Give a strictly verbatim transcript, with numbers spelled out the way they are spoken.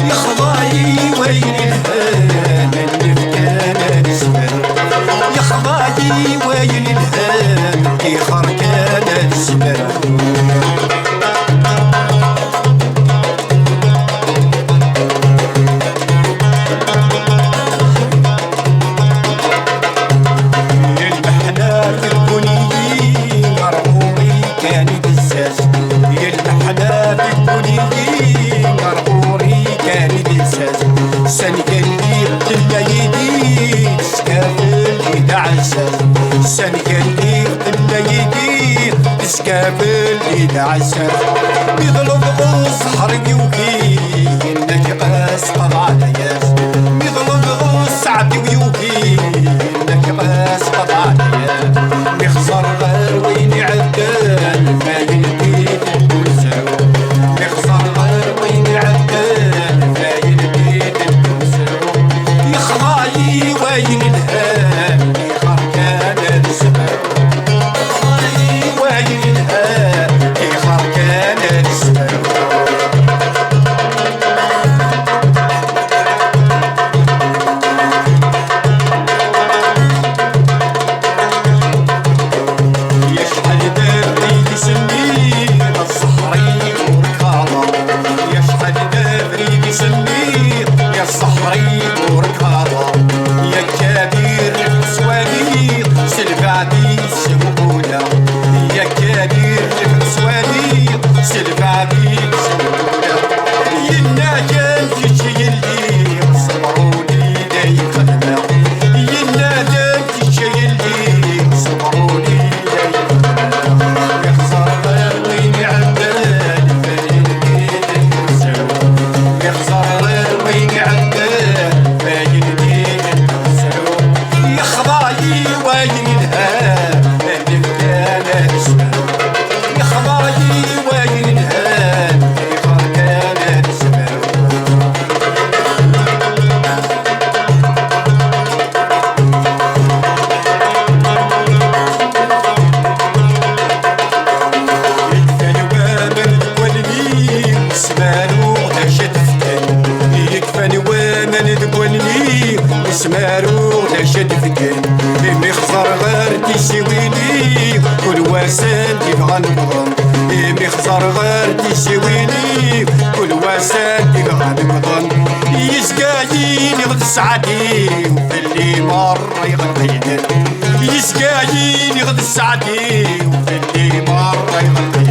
Yexḍa-yi wayen ilhan, ad nefk kan ad nesber. Yexḍa-yi wayen ilhan, ixer kan ad nesber. Lmeḥna tegguni-yi ɣer ɣur-i kan i d-tessas. Lmeḥna tegguni-yi ɣer ɣur-i kan i d-tessas. Sani kan lliɣ tella yid-i teskafel-d aɛessas. Sani kan lliɣ tella yid-i teskafel-d aɛessas. Mi ḍleb ɣur-s ḥer yuki, yenna-k ɣas qeḍɛen aya. Mi ḍleb ɣur-s sɛd-iw yuki, yenna-k ɣas qeḍɛen aya. Mi xẓer ɣer win iɛeddan, fayen-t-id deg uzru. Mi xẓer ɣer win iɛeddan, fayen-t-id deg uzru. Yexḍa-yi wayen ilhan, ixer kan ad nesber. Yexḍa-yi wayen ilhan, ixer kan ad nesber. Yacḥal d abrid isemmi, ẓẓher-iw ur k-xaḍeɣ. Yacḥal d abrid isemmi, ẓẓher-iw ur k-xaḍeɣ. Yakka di rrif swaliɣ, s lbeɛd-is wquleɣ. Yakka di rrif swaliɣ, s lbeɛd-is wquleɣ. Yenna-k kečč yelli, ṣṣber ur d ayen xedmeɣ. Yenna-d kečč yelli, ṣṣber ur d ayen xedmeɣ. Ixẓer ɣer win iɛeddan, fayen-t-id deg uzru. Ixẓer ɣer win iɛeddan, fayen-t-id deg uzru. Yexḍa-yi wayen ilhan, ad nefk kan ad nesber. Yexḍa-yi wayen ilhan, ixer kan ad nesber. Yekfa waman deg wallen-iw, smaruɣ d acu ad fken. Yekfa waman deg wallen-iw, smaruɣ d acu ad fken. Imi xẓer ɣer tisiwin-iw, kul wa s anda yebɣa newḍen. Imi xẓer ɣer tisiwin-iw, kul wa s anda yebɣa newḍen. Yezga yini d sseɛd-iw, fell-i merra iɣelqiden. Yezga yini d sseɛd-iw, fell-i merra iɣelqiden.